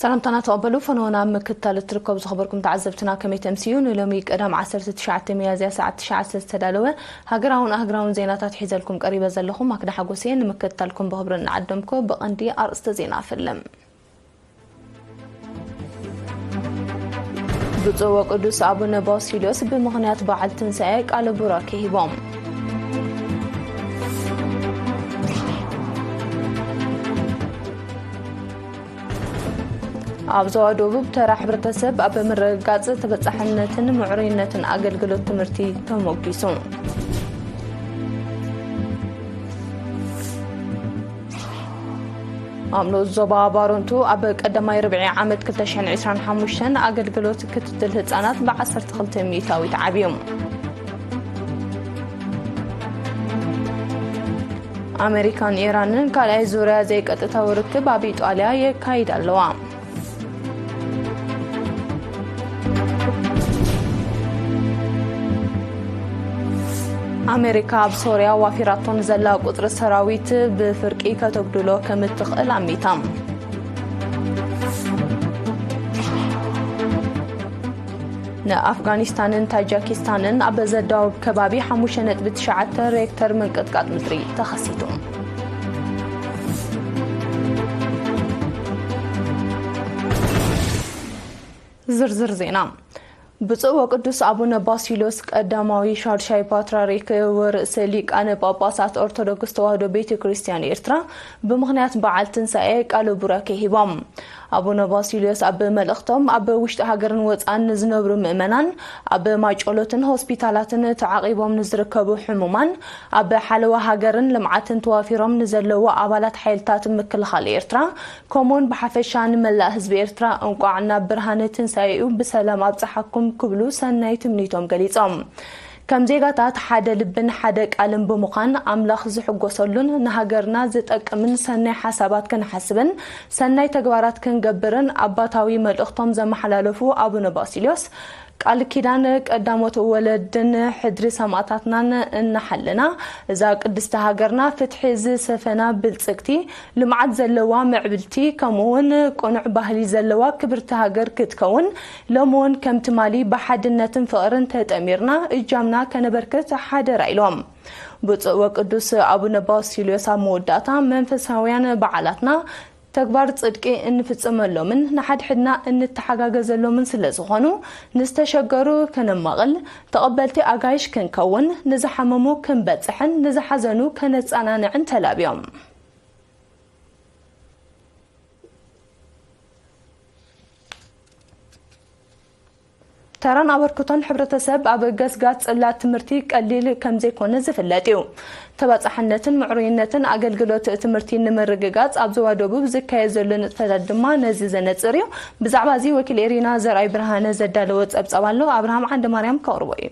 ሰላምታና ተቐበሉ። ፈነወና ኣብ ምክትታል እትርከቡ ዝኸበርኩም ተዓዘብትና ከመይ ተምስዩ? ንሎሚ ቀዳም ዓሰርተ ትሽዓተ ሚያዝያ ሰዓት ትሽዓተ ዝተዳለወ ሃገራውን ኣህግራውን ዜናታት ሒዘልኩም ቀሪበ ዘለኹ ማክዳ ሓጎስ እየ። ንምክትታልኩም ብኽብሪ እናዓደምኩ ብቐንዲ ኣርእስተ ዜና ኣፍልም። ብፁዕ ወቅዱስ ኣቡነ ባሲልዮስ ብምኽንያት በዓል ትንሳኤ ቃለ ቡራኬ ሂቦም። ኣብ ዞባ ደቡብ ተራ ሕብረተሰብ ኣብ ምርግጋጽ ተበጻሕነትን ምዕሩይነትን ኣገልግሎት ትምህርቲ ተሞጊሱ። ኣብ ንኡስ ዞባ ባሮንቱ ኣብ ቀዳማይ ርብዒ ዓመት ክልተ ሽሕን ዕስራን ሓሙሽተን ኣገልግሎት ክትትል ህጻናት ብ ዓሰርተ ክልተ ሚእታዊት ዓብዮም። ኣሜሪካን ኢራንን ካልኣይ ዙርያ ዘይቀጥታዊ ርክብ ኣብ ኢጣልያ የካይዳ ኣለዋ። ኣሜሪካ ኣብ ሶርያ ዋፊራቶ ንዘላ ቁጽሪ ሰራዊት ብፍርቂ ከተጉድሎ ከም እትኽእል ኣሚታ። ንኣፍጋኒስታንን ታጃኪስታንን ኣብ ዘዳውብ ከባቢ ሓሙሽተ ነጥቢ ትሽዓተ ሬክተር ምንቅጥቃጥ ምድሪ ተኸሲቱ። ዝርዝር ዜና። ብፁዕ ወቅዱስ ኣቡነ ባሲሎስ ቀዳማዊ ሻድሻይ ፓትርያርክ ወርእሰ ሊቃነ ጳጳሳት ኦርቶዶክስ ተዋህዶ ቤተ ክርስቲያን ኤርትራ ብምኽንያት በዓል ትንሳኤ ቃለ ቡራኬ ሂቦም። ኣቡነ ባሲልዮስ ኣብ መልእኽቶም፣ ኣብ ውሽጢ ሃገርን ወጻእን ንዝነብሩ ምእመናን፣ ኣብ ማይጨሎትን ሆስፒታላትን ተዓቒቦም ንዝርከቡ ሕሙማን፣ ኣብ ሓለዋ ሃገርን ልምዓትን ተዋፊሮም ንዘለዉ ኣባላት ሓይልታት ምክልኻል ኤርትራ፣ ከምኡውን ብሓፈሻ ንመላእ ህዝቢ ኤርትራ እንቋዕ ናብ ብርሃነ ትንሳኤኡ ብሰላም ኣብጽሓኩም ክብሉ ሰናይ ትምኒቶም ገሊጾም። ከም ዜጋታት ሓደ ልብን ሓደ ቃልን ብምዃን ኣምላኽ ዝሕጎሰሉን ንሃገርና ዝጠቅምን ሰናይ ሓሳባት ክንሓስብን ሰናይ ተግባራት ክንገብርን ኣባታዊ መልእኽቶም ዘመሓላለፉ ኣቡነ ባሲልዮስ፣ ቃል ኪዳን ቀዳሞት ወለድን ሕድሪ ሰማእታትናን እናሓለና፣ እዛ ቅድስቲ ሃገርና ፍትሒ ዝሰፈና ብልጽግቲ፣ ልምዓት ዘለዋ ምዕብልቲ፣ ከምኡውን ቅኑዕ ባህሊ ዘለዋ ክብርቲ ሃገር ክትከውን፣ ሎሚ እውን ከም ትማሊ ብሓድነትን ፍቕርን ተጠሚርና እጃምና ከነበርክት ሓደራ ኢሎም። ብፁዕ ወቅዱስ ኣቡነ ባሲልዮስ ኣብ መወዳእታ፣ መንፈሳውያን በዓላትና ተግባር ጽድቂ እንፍጽመሎምን ንሓድሕድና እንተሓጋገዘሎምን ስለ ዝኾኑ፣ ንዝተሸገሩ ከነማቕል፣ ተቐበልቲ ኣጋይሽ ክንከውን፣ ንዝሓመሙ ክንበጽሕን ንዝሓዘኑ ከነጸናንዕን ተላብዮም። ተራን ኣበርክቶን ሕብረተሰብ ኣብ ገስጋስ ጽላት ትምህርቲ ቀሊል ከም ዘይኮነ ዝፍለጥ እዩ። ተባጻሕነትን ምዕሩይነትን ኣገልግሎት ትምህርቲ ንምርግጋጽ ኣብ ዞባ ደቡብ ዝካየድ ዘሎ ንጥፈታት ድማ ነዚ ዘነጽር እዩ። ብዛዕባ እዚ ወኪል ኤሪና ዘርኣይ ብርሃነ ዘዳለወ ጸብጻብ ኣሎ። ኣብርሃም ዓንደማርያም ከቕርቦ እዩ።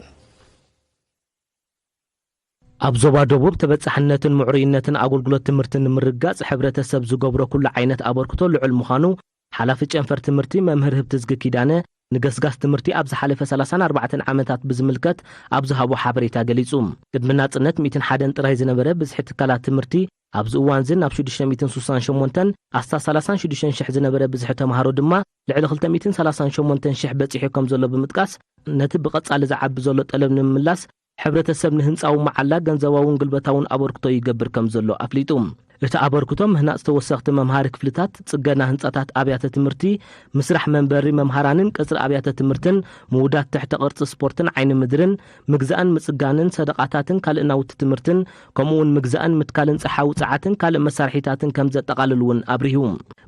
ኣብ ዞባ ደቡብ ተበጻሕነትን ምዕሩይነትን ኣገልግሎት ትምህርቲ ንምርግጋጽ ሕብረተሰብ ዝገብሮ ኩሉ ዓይነት ኣበርክቶ ልዑል ምዃኑ ሓላፊ ጨንፈር ትምህርቲ መምህር ህብትዝጊ ኪዳነ ንገስጋስ ትምህርቲ ኣብ ዝሓለፈ ሰላሳን ኣርባዕተን ዓመታት ብዝምልከት ኣብ ዝሃቦ ሓበሬታ ገሊጹ። ቅድሚ ናጽነት ሚእትን ሓደን ጥራይ ዝነበረ ብዝሒ ትካላት ትምህርቲ ኣብዚ እዋንዚ ናብ ሽዱሽተ ሚእትን ስሳን ሸሞንተን ኣስታት ሰላሳን ሽዱሽተን ሽሕ ዝነበረ ብዝሒ ተምሃሮ ድማ ልዕሊ ክልተ ሚእትን ሰላሳን ሸሞንተን ሽሕ በጺሑ ከም ዘሎ ብምጥቃስ፣ ነቲ ብቐጻሊ ዝዓቢ ዘሎ ጠለብ ንምምላስ ሕብረተሰብ ንህንጻዊ መዓላ ገንዘባውን ጉልበታውን ኣበርክቶ ይገብር ከም ዘሎ ኣፍሊጡ። እቲ ኣበርክቶ ምህናጽ ተወሰኽቲ መምሃሪ ክፍልታት፣ ጽገና ህንጻታት ኣብያተ ትምህርቲ፣ ምስራሕ መንበሪ መምሃራንን ቀጽሪ ኣብያተ ትምህርትን፣ ምውዳድ ትሕተ ቅርጺ ስፖርትን ዓይኒ ምድርን፣ ምግዛእን ምጽጋንን ሰደቓታትን ካልእ ናውቲ ትምህርትን፣ ከምኡውን ምግዛእን ምትካልን ጸሓዊ ጸዓትን ካልእ መሳርሒታትን ከም ዘጠቓልል እውን ኣብሪሁ።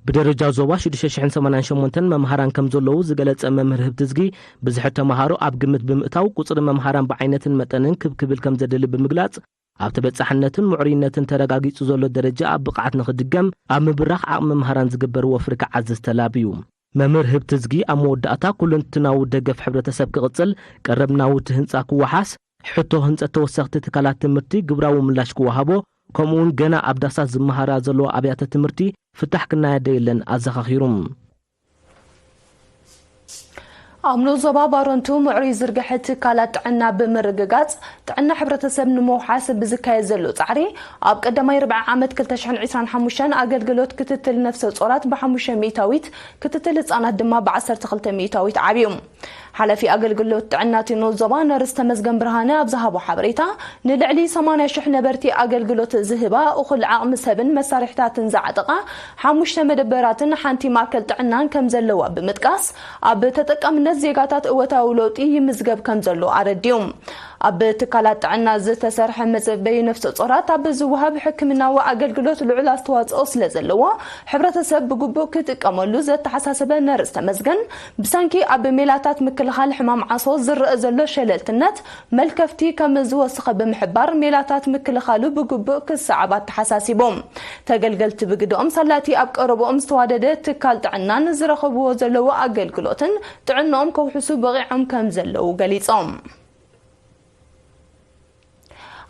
ብደረጃ ዞባ ሽዱሽተ ሽሕን ሰማንያን ሸሞንተን መምሃራን ከም ዘለዉ ዝገለጸ መምህር ህብትዝጊ፣ ብዝሒ ተምሃሮ ኣብ ግምት ብምእታው ቁጽሪ መምሃራን ብዓይነትን መጠንን ክብ ክብል ከም ዘድሊ ብምግላጽ፣ ኣብ ተበጻሕነትን ምዕሩይነትን ተረጋጊጹ ዘሎ ደረጃ ኣብ ብቕዓት ንኽድገም ኣብ ምብራኽ ዓቕሚ መምሃራን ዝግበር ወፍሪ ክዓዝዝ ተላብዩ። መምህር ህብትዝጊ ኣብ መወዳእታ ኩለንትናዊ ደገፍ ሕብረተሰብ ክቕጽል፣ ቀረብ ናውቲ ህንጻ ክወሓስ፣ ሕቶ ህንጸት ተወሰኽቲ ትካላት ትምህርቲ ግብራዊ ምላሽ ክወሃቦ፣ ከምኡውን ገና ኣብ ዳሳት ዝመሃራ ዘለዋ ኣብያተ ትምህርቲ ፍታሕ ክናየደ የለን ኣዘኻኺሩ። ኣብ ንኡስ ዞባ ባረንቱ ምዕሩይ ዝርግሐ ትካላት ጥዕና ብምርግጋጽ፣ ጥዕና ሕብረተሰብ ንምውሓስ ብዝካየድ ዘሎ ጻዕሪ፣ ኣብ ቀዳማይ ርብዒ ዓመት ክልተ ሽሕን ዕስራን ሓሙሽተን ኣገልግሎት ክትትል ነፍሰ ጾራት ብሓሙሽተ ሚእታዊት፣ ክትትል ህጻናት ድማ ብዓሰርተ ክልተ ሚእታዊት ዓብዩ። ሓላፊ ኣገልግሎት ጥዕና እቲ ንኡስ ዞባ ነርስ ተመስገን ብርሃነ ኣብ ዝሃቦ ሓበሬታ፣ ንልዕሊ ሰማንያ ሽሕ ነበርቲ ኣገልግሎት ዝህባ፣ እኹል ዓቕሚ ሰብን መሳርሕታትን ዝዓጠቓ ሓሙሽተ መደበራትን ሓንቲ ማእከል ጥዕናን ከም ዘለዋ ብምጥቃስ፣ ኣብ ተጠቃምነት ዜጋታት እወታዊ ለውጢ ይምዝገብ ከም ዘሎ ኣረዲኡ። ኣብ ትካላት ጥዕና ዝተሰርሐ መጸበዪ ነፍሰ ጾራት ኣብ ዝወሃብ ሕክምናዊ ኣገልግሎት ልዑል ኣስተዋጽኦ ስለ ዘለዎ፣ ሕብረተሰብ ብግቡእ ክጥቀመሉ ዘተሓሳሰበ ነርስ ተመስገን፣ ብሰንኪ ኣብ ሜላታት ምክልኻል ሕማም ዓሶ ዝረአ ዘሎ ሸለልትነት፣ መልከፍቲ ከም ዝወሰኸ ብምሕባር፣ ሜላታት ምክልኻሉ ብግቡእ ክሰዓብ ኣተሓሳሲቡ። ተገልገልቲ ብግደኦም፣ ሳላቲ ኣብ ቀረብኦም ዝተዋደደ ትካል ጥዕናን ዝረኸብዎ ዘለዉ ኣገልግሎትን ጥዕንኦም ከውሕሱ በቒዖም ከም ዘለዉ ገሊጾም።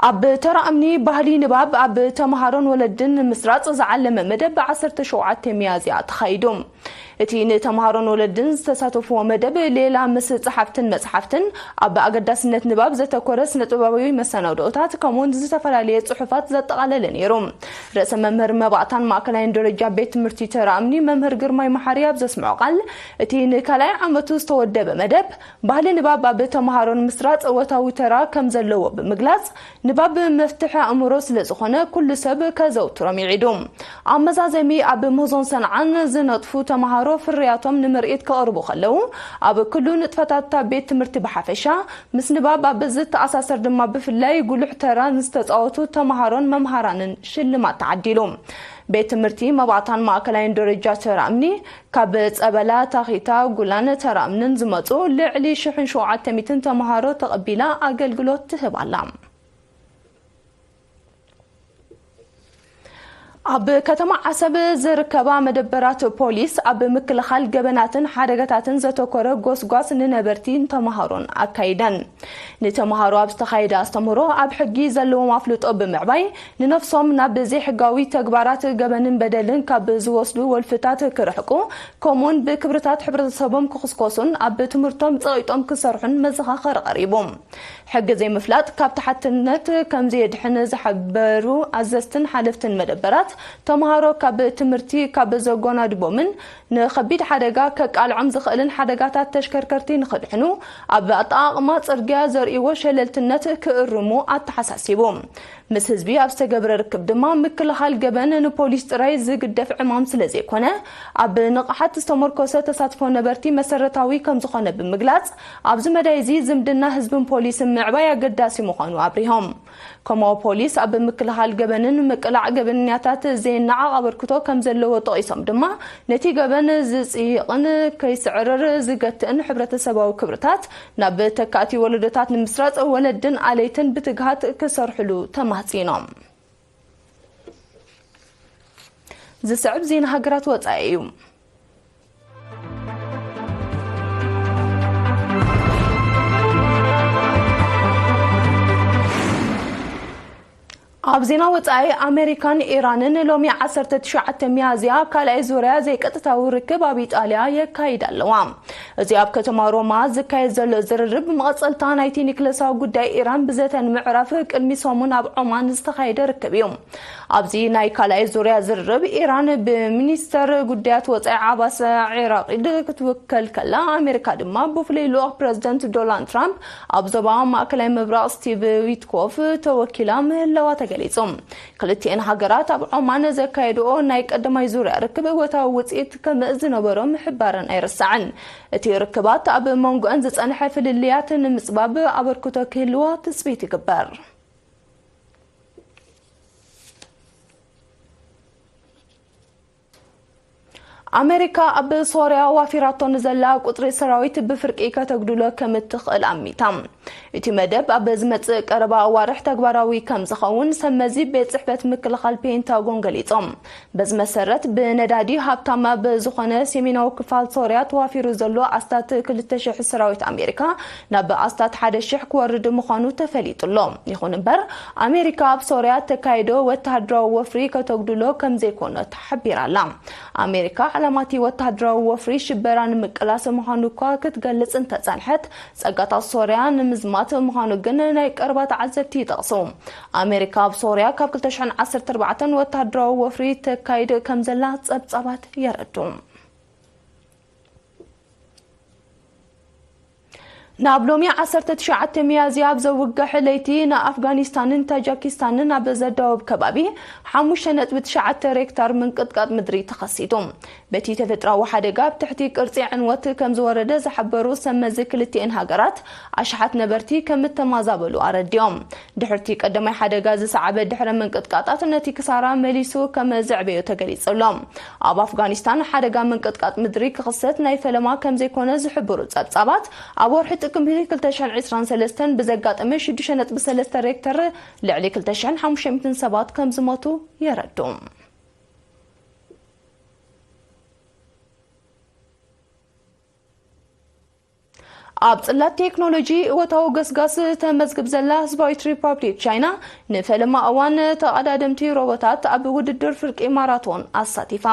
ኣብ ተራ እምኒ፣ ባህሊ ንባብ ኣብ ተምሃሮን ወለድን ንምስራጽ ዝዓለመ መደብ ብ ዓሰርተ ሸውዓተ ሚያዝያ ተኻይዱ። እቲ ንተምሃሮን ወለድን ዝተሳተፍዎ መደብ፣ ሌላ ምስ ጸሓፍትን መጽሓፍትን ኣብ ኣገዳስነት ንባብ ዘተኮረ ስነ-ጥበባዊ መሰናድኦታት፣ ከምኡውን ዝተፈላለየ ጽሑፋት ዘጠቓለለ ነይሩ። ርእሰ መምህር መባእታን ማእከላይን ደረጃ ቤት ትምህርቲ ተራ እምኒ፣ መምህር ግርማይ መሓሪ ኣብ ዘስምዖ ቃል፣ እቲ ንካልኣይ ዓመቱ ዝተወደበ መደብ፣ ባህሊ ንባብ ኣብ ተምሃሮ ንምስራጽ እወታዊ ተራ ከም ዘለዎ ብምግላጽ፣ ንባብ መፍትሒ ኣእምሮ ስለ ዝኾነ፣ ኩሉ ሰብ ከዘውትሮ ሚዒዱ። ኣብ መዛዘሚ፣ ኣብ ምህዞን ሰንዓን ዝነጥፉ ተምሃሮ ፍርያቶም ንምርኢት ከቕርቡ ከለዉ፣ ኣብ ኩሉ ንጥፈታት ቤት ትምህርቲ ብሓፈሻ፣ ምስ ንባብ ኣብ ዝተኣሳሰር ድማ ብፍላይ ጉሉሕ ተራ ዝተጻወቱ ተምሃሮን መምሃራንን ሽልማት ተዓዲሉ። ቤት ትምህርቲ መባእታን ማእከላይን ደረጃ ተራ እምኒ፣ ካብ ጸበላ፣ ታኺታ፣ ጉላን ተራ እምንን ዝመጹ ልዕሊ ሽሕን ሸውዓተ ሚእትን ተምሃሮ ተቐቢላ ኣገልግሎት ትህብ ኣላ። ኣብ ከተማ ዓሰብ ዝርከባ መደበራት ፖሊስ ኣብ ምክልኻል ገበናትን ሓደጋታትን ዘተኮረ ጎስጓስ ንነበርትን ተምሃሮን ኣካይደን። ንተምሃሮ ኣብ ዝተኻየደ ኣስተምህሮ፣ ኣብ ሕጊ ዘለዎም ኣፍልጦ ብምዕባይ፣ ንነፍሶም ናብ ዘይሕጋዊ ተግባራት ገበንን በደልን ካብ ዝወስዱ ወልፍታት ክርሕቁ፣ ከምኡውን ብክብርታት ሕብረተሰቦም ክኽስኮሱን ኣብ ትምህርቶም ጸቒጦም ክሰርሑን መዘኻኸሪ ቀሪቡ። ሕጊ ዘይምፍላጥ ካብ ተሓትነት ከም ዘየድሕን ዝሓበሩ ኣዘዝትን ሓለፍትን መደበራት፣ ተምሃሮ ካብ ትምህርቲ ካብ ዘጎናድቦምን ንኸቢድ ሓደጋ ከቃልዖም ዝኽእልን ሓደጋታት ተሽከርከርቲ ንኽድሕኑ፣ ኣብ ኣጠቓቕማ ጽርግያ ዘርእይዎ ሸለልትነት ክእርሙ ኣተሓሳሲቡ። ምስ ህዝቢ ኣብ ዝተገብረ ርክብ ድማ፣ ምክልኻል ገበን ንፖሊስ ጥራይ ዝግደፍ ዕማም ስለ ዘይኮነ፣ ኣብ ንቕሓት ዝተመርኮሰ ተሳትፎ ነበርቲ መሰረታዊ ከም ዝኾነ ብምግላጽ፣ ኣብዚ መዳይ እዚ ዝምድና ህዝብን ፖሊስን ምዕባይ ኣገዳሲ ምዃኑ ኣብሪሆም። ከምኡ ፖሊስ ኣብ ምክልኻል ገበንን ምቅላዕ ገበንኛታት ዘይነዓቕ ኣበርክቶ ከም ዘለዎ ጠቒሶም ድማ፣ ነቲ ገበን ዝጽይቕን ከይስዕርር ዝገትእን ሕብረተሰባዊ ክብርታት ናብ ተካእቲ ወለዶታት ንምስራጽ ወለድን ኣለይትን ብትግሃት ክሰርሕሉ ተማህጺኖም። ዝስዕብ ዜና ሃገራት ወጻኢ እዩ። ኣብ ዜና ወጻኢ፣ ኣሜሪካን ኢራንን ሎሚ ዓሰርተ ትሽዓተ ሚያዝያ ካልኣይ ዙርያ ዘይቀጥታዊ ርክብ ኣብ ኢጣልያ የካይዳ ኣለዋ። እዚ ኣብ ከተማ ሮማ ዝካየድ ዘሎ ዝርርብ፣ መቐጸልታ ናይቲ ኒክለሳዊ ጉዳይ ኢራን ብዘተ ንምዕራፍ ቅድሚ ሰሙን ኣብ ዖማን ዝተኻየደ ርክብ እዩ። ኣብዚ ናይ ካልኣይ ዙርያ ዝርርብ፣ ኢራን ብሚኒስተር ጉዳያት ወጻኢ ዓባስ ዒራቂድ ክትውከል ከላ፣ ኣሜሪካ ድማ ብፍሉይ ልኡኽ ፕረዚደንት ዶናልድ ትራምፕ ኣብ ዞባ ማእከላይ ምብራቕ ስቲቭ ዊትኮፍ ተወኪላ ምህላዋ ተገሊጹ። ክልቲኤን ሃገራት ኣብ ዖማን ዘካየድኦ ናይ ቀዳማይ ዙርያ ርክብ እወታዊ ውጽኢት ከም ዝነበሮ ምሕባረን ኣይርሳዕን። እቲ ርክባት ኣብ መንጎአን ዝጸንሐ ፍልልያት ንምጽባብ ኣበርክቶ ክህልዎ ትጽቢት ይግበር። ኣሜሪካ ኣብ ሶርያ ዋፊራቶ ንዘላ ቁጽሪ ሰራዊት ብፍርቂ ከተጉድሎ ከም እትኽእል ኣሚታ። እቲ መደብ ኣብ ዝመጽእ ቀረባ ኣዋርሕ ተግባራዊ ከም ዝኸውን ሰብ መዚ ቤት ጽሕፈት ምክልኻል ፔንታጎን ገሊጾም። በዚ መሰረት፣ ብነዳዲ ሃብታም ኣብ ዝኾነ ሰሜናዊ ክፋል ሶርያ ተዋፊሩ ዘሎ ኣስታት ክልተ ሽሕ ሰራዊት ኣሜሪካ ናብ ኣስታት ሓደ ሽሕ ክወርድ ምዃኑ ተፈሊጡ ኣሎ። ይኹን እምበር፣ ኣሜሪካ ኣብ ሶርያ ተካይዶ ወተሃደራዊ ወፍሪ ከተጉድሎ ከም ዘይኮነ ተሓቢራ ኣላ። ኣሜሪካ ተማቲ ወተሃደራዊ ወፍሪ ሽበራ ንምቅላስ ምዃኑ እኳ ክትገልጽ እንተጸንሐት፣ ጸጋታት ሶርያ ንምዝማት ምዃኑ ግን ናይ ቀረባ ተዓዘብቲ ይጠቕሱ። ኣሜሪካ ኣብ ሶርያ ካብ ክልተ ሽሕን ዓሰርተ ኣርባዕተን ወተሃደራዊ ወፍሪ ተካይድ ከም ዘላ ጸብጻባት የረዱ። ናብ ሎሚ ዓሰርተ ትሽዓተ ሚያዝያ ኣብ ዘውግሕ ለይቲ ንኣፍጋኒስታንን ታጃኪስታንን ኣብ ዘዳውብ ከባቢ ሓሙሽተ ነጥቢ ትሽዓተ ሬክታር ምንቅጥቃጥ ምድሪ ተኸሲቱ። በቲ ተፈጥራዊ ሓደጋ ኣብ ትሕቲ ቅርጺ ዕንወት ከም ዝወረደ ዝሓበሩ ሰብ መዚ ክልቲኤን ሃገራት፣ ኣሽሓት ነበርቲ ከም እተማዛበሉ ኣረዲኦም። ድሕርቲ ቀዳማይ ሓደጋ ዝሰዓበ ድሕረ ምንቅጥቃጣት ነቲ ክሳራ መሊሱ ከም ዘዕበዮ ተገሊጹ ኣሎ። ኣብ ኣፍጋኒስታን ሓደጋ ምንቅጥቃጥ ምድሪ ክኽሰት ናይ ፈለማ ከም ዘይኮነ ዝሕብሩ ጸብጻባት፣ ኣብ ወርሒ ጥቅምቲ ክልተ ሽሕን ዕስራን ሰለስተን ብዘጋጠመ ሽዱሽተ ነጥቢ ሰለስተ ሬክተር ልዕሊ ክልተ ሽሕን ሓሙሽተ ሚእትን ሰባት ከም ዝሞቱ የረዱ። ኣብ ጽላት ቴክኖሎጂ እወታዊ ገስጋስ ተመዝግብ ዘላ ህዝባዊት ሪፓብሊክ ቻይና፣ ንፈለማ እዋን ተቐዳደምቲ ሮቦታት ኣብ ውድድር ፍርቂ ማራቶን ኣሳቲፋ።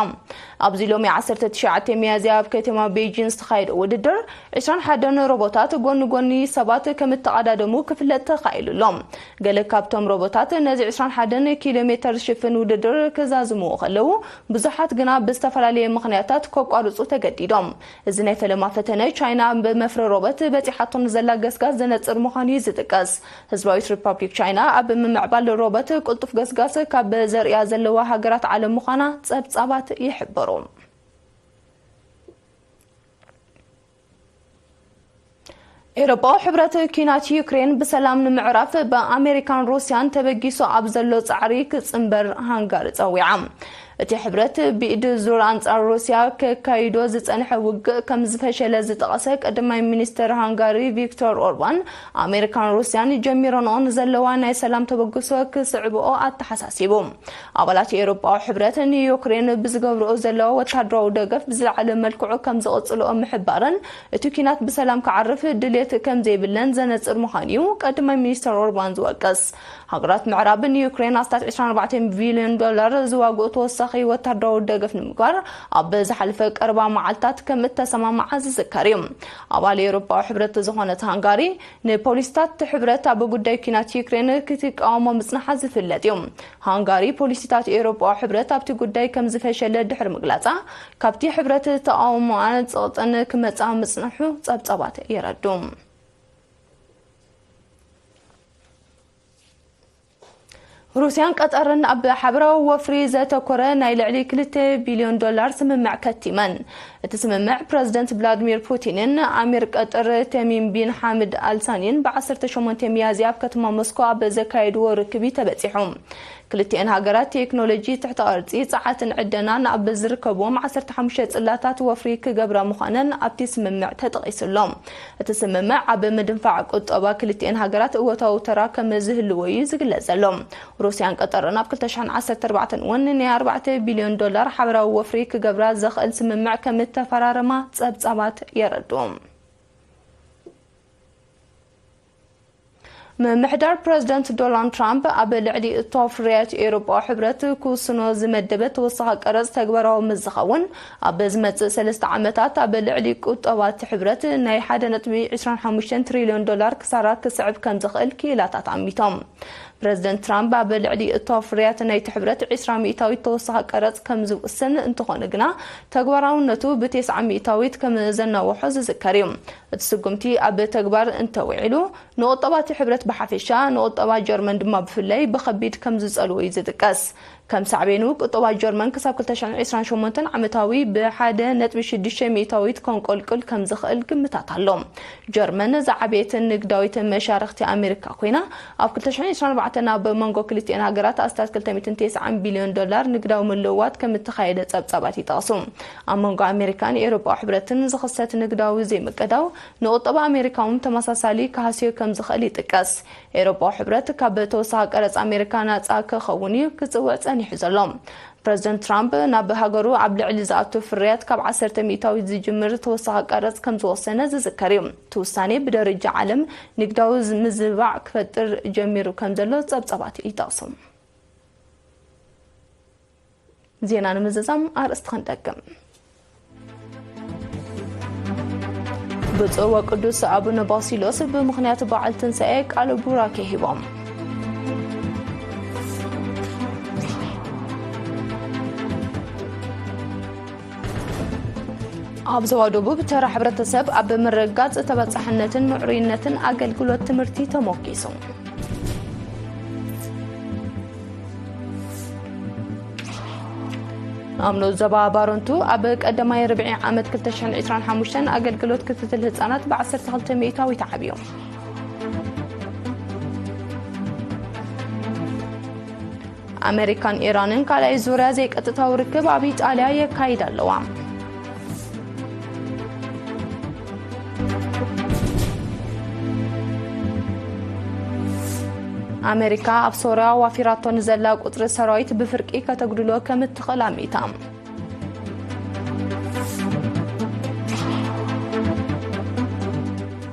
ኣብዚ ሎሚ ዓሰርተ ትሽዓተ ሚያዝያ ኣብ ከተማ ቤጂን ዝተኻየደ ውድድር፣ ዕስራን ሓደን ሮቦታት ጎኒ ጎኒ ሰባት ከም እተቐዳደሙ ክፍለጥ ተኻኢሉ ኣሎ። ገለ ካብቶም ሮቦታት ነዚ ዕስራን ሓደን ኪሎ ሜተር ዝሽፍን ውድድር ክዛዝምዎ ከለዉ፣ ብዙሓት ግና ብዝተፈላለየ ምኽንያታት ከቋርጹ ተገዲዶም። እዚ ናይ ፈለማ ፈተነ፣ ቻይና ብመፍረ ሮበት በጺሓቶ ንዘላ ገስጋስ ዘነጽር ምዃኑ እዩ ዝጥቀስ። ህዝባዊት ሪፓብሊክ ቻይና ኣብ ምምዕባል ሮበት ቅልጡፍ ገስጋስ ካብ ዘርእያ ዘለዋ ሃገራት ዓለም ምዃና ጸብጻባት ይሕብሩ። ኤውሮጳዊ ሕብረት ኲናት ዩክሬን ብሰላም ንምዕራፍ ብኣሜሪካን ሩስያን ተበጊሱ ኣብ ዘሎ ጻዕሪ ክጽንበር ሃንጋሪ ጸዊዓ። እቲ ሕብረት ብኢድ ዙር ኣንጻር ሩስያ ከካይዶ ዝጸንሐ ውግእ ከም ዝፈሸለ ዝጠቐሰ ቀዳማይ ሚኒስተር ሃንጋሪ ቪክቶር ኦርባን፣ ኣሜሪካን ሩስያን ጀሚረንኦ ንዘለዋ ናይ ሰላም ተበግሶ ክስዕብኦ ኣተሓሳሲቡ። ኣባላት ኤውሮጳዊ ሕብረት ንዩክሬን ብዝገብርኦ ዘለዋ ወተሃደራዊ ደገፍ ብዝለዓለ መልክዑ ከም ዝቕጽልኦ ምሕባረን፣ እቲ ኲናት ብሰላም ክዓርፍ ድሌት ከም ዘይብለን ዘነጽር ምዃኑ እዩ ቀዳማይ ሚኒስተር ኦርባን ዝወቅስ። ሃገራት ምዕራብ ንዩክሬን ኣስታት ዕስራን ኣርባዕተን ቢልዮን ዶላር ዝዋግኡ ተወሳኺ ወተሃደራዊ ደገፍ ንምግባር ኣብ ዝሓለፈ ቀረባ መዓልታት ከም እተሰማምዓ ዝዝከር እዩ። ኣባል ኤውሮጳዊ ሕብረት ዝኾነት ሃንጋሪ፣ ንፖሊሲታት እቲ ሕብረት ኣብ ጉዳይ ኲናት ዩክሬን ክትቃወሞ ምጽናሓ ዝፍለጥ እዩ። ሃንጋሪ ፖሊሲታት ኤውሮጳዊ ሕብረት ኣብቲ ጉዳይ ከም ዝፈሸለ ድሕሪ ምግላጻ፣ ካብቲ ሕብረት ተቃውሞኣን ጸቕጥን ክመጻ ምጽንሑ ጸብጻባት የረዱ። ሩስያን ቀጠርን ኣብ ሓበራዊ ወፍሪ ዘተኮረ ናይ ልዕሊ ክልተ ቢልዮን ዶላር ስምምዕ ከቲመን። እቲ ስምምዕ ፕረዚደንት ቭላድሚር ፑቲንን ኣሚር ቀጠር ተሚም ቢን ሓምድ ኣልሳኒን ብ ዓሰርተ ሸሞንተ ሚያዝያ ኣብ ከተማ ሞስኮ ኣብ ዘካየድዎ ርክብ እዩ ተበጺሑ። ክልቲኤን ሃገራት ቴክኖሎጂ ትሕተ ቅርጺ፣ ጸዓትን ዕደናን ኣብ ዝርከብዎም ዓሰርተ ሓሙሽተ ጽላታት ወፍሪ ክገብራ ምዃነን ኣብቲ ስምምዕ ተጠቒሱ ኣሎ። እቲ ስምምዕ ኣብ ምድንፋዕ ቁጠባ ክልቲኤን ሃገራት እወታዊ ተራ ከም ዝህልዎ እዩ ዝግለጽ ዘሎ። ሩስያን ቀጠርን ኣብ ክልተ ሽሕን ዓሰርተ ኣርባዕተን እውን ናይ ኣርባዕተ ቢልዮን ዶላር ሓበራዊ ወፍሪ ክገብራ ዘኽእል ስምምዕ ከም እተፈራረማ ጸብጻባት የረድኡ። ምምሕዳር ፕረዚደንት ዶናልድ ትራምፕ ኣብ ልዕሊ እቶ ፍርያት ኤውሮጳዊ ሕብረት ክውስኖ ዝመደበ ተወሳኺ ቀረጽ ተግባራዊ ምስ ዝኸውን፣ ኣብ ዝመጽእ ሰለስተ ዓመታት ኣብ ልዕሊ ቁጠባ እቲ ሕብረት ናይ ሓደ ነጥቢ ዕስራን ሓሙሽተን ትሪልዮን ዶላር ክሳራ ክስዕብ ከም ዝኽእል ክኢላታት ኣሚቶም። ፕረዚደንት ትራምፕ ኣብ ልዕሊ እቶ ፍርያት ናይቲ ሕብረት ዕስራ ሚእታዊት ተወሳኺ ቀረጽ ከም ዝውስን፣ እንተኾነ ግና ተግባራውነቱ ብቴስዓ ሚእታዊት ከም ዘናውሖ ዝዝከር እዩ። እቲ ስጉምቲ ኣብ ተግባር እንተውዒሉ፣ ንቁጠባ እቲ ሕብረት ብሓፈሻ፣ ንቁጠባ ጀርመን ድማ ብፍላይ ብኸቢድ ከም ዝጸልዎ እዩ ዝጥቀስ። ከም ሳዕቤኑ፣ ቁጠባ ጀርመን ክሳብ ክልተ ሽሕን ዕስራን ሸሞንተን ዓመታዊ ብሓደ ነጥቢ ሽዱሽተ ሚእታዊት ከንቆልቁል ከም ዝኽእል ግምታት ኣሎ። ጀርመን ዝዓበየትን ንግዳዊትን መሻርኽቲ ኣሜሪካ ኮይና፣ ኣብ ክልተ ሽሕን ዕስራን ኣርባዕተን ኣብ መንጎ ክልቲኤን ሃገራት ኣስታት ክልተ ሚእትን ተስዓን ቢልዮን ዶላር ንግዳዊ ምልውዋጥ ከም እተኻየደ ጸብጻባት ይጠቕሱ። ኣብ መንጎ ኣሜሪካን ኤውሮጳዊ ሕብረትን ዝኽሰት ንግዳዊ ዘይምቅዳው፣ ንቁጠባ ኣሜሪካ እውን ተመሳሳሊ ክሃስዮ ከም ዝኽእል ይጥቀስ። ኤውሮጳዊ ሕብረት ካብ ተወሳኺ ቀረጽ ኣሜሪካ ናጻ ክኸውን እዩ ክጽውዕ ጸኒሑ ዘሎ። ፕረዚደንት ትራምፕ ናብ ሃገሩ ኣብ ልዕሊ ዝኣቱ ፍርያት ካብ ዓሰርተ ሚእታዊት ዝጅምር ተወሳኺ ቀረጽ ከም ዝወሰነ ዝዝከር እዩ። እቲ ውሳኔ ብደረጃ ዓለም ንግዳዊ ምዝባዕ ክፈጥር ጀሚሩ ከም ዘሎ ጸብጻባት ይጠቕሱ። ዜና ንምዝዛም ኣርእስቲ ክንደግም። ብፁዕ ወቅዱስ ኣቡነ ባሲሎስ ብምኽንያት በዓል ትንሳኤ ቃለ ቡራኬ ሂቦም። ኣብ ዞባ ደቡብ ተራ ሕብረተሰብ ኣብ ምርግጋጽ ተበጻሕነትን ምዕሩይነትን ኣገልግሎት ትምህርቲ ተሞኪሱ። ኣብ ንኡስ ዞባ ባረንቱ ኣብ ቀዳማይ ርብዒ ዓመት ክልተ ሽሕን ዕስራን ሓሙሽተን ኣገልግሎት ክትትል ህጻናት ብ ዓሰርተ ክልተ ሚእታዊት ዓብዩ። ኣመሪካን ኢራንን ካልኣይ ዙርያ ዘይቀጥታዊ ርክብ ኣብ ኢጣልያ የካይዳ ኣለዋ። ኣመሪካ ኣብ ሶርያ ዋፊራቶ ንዘላ ቁጽሪ ሰራዊት ብፍርቂ ከተጉድሎ ከም እትኽእል ኣሚታ።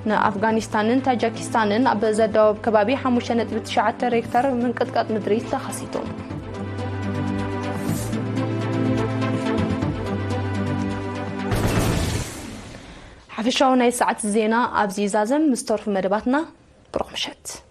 ንኣፍጋኒስታንን ታጃኪስታንን ኣብ ዘዳወብ ከባቢ ሓሙሽተ ነጥቢ ትሽዓተ ሬክተር ምንቅጥቃጥ ምድሪ ተኸሲቱ። ሓፈሻዊ ናይ ሰዓት ዜና ኣብዚ ይዛዘም። ምስ ተርፉ መደባትና ብሩኽ ምሸት።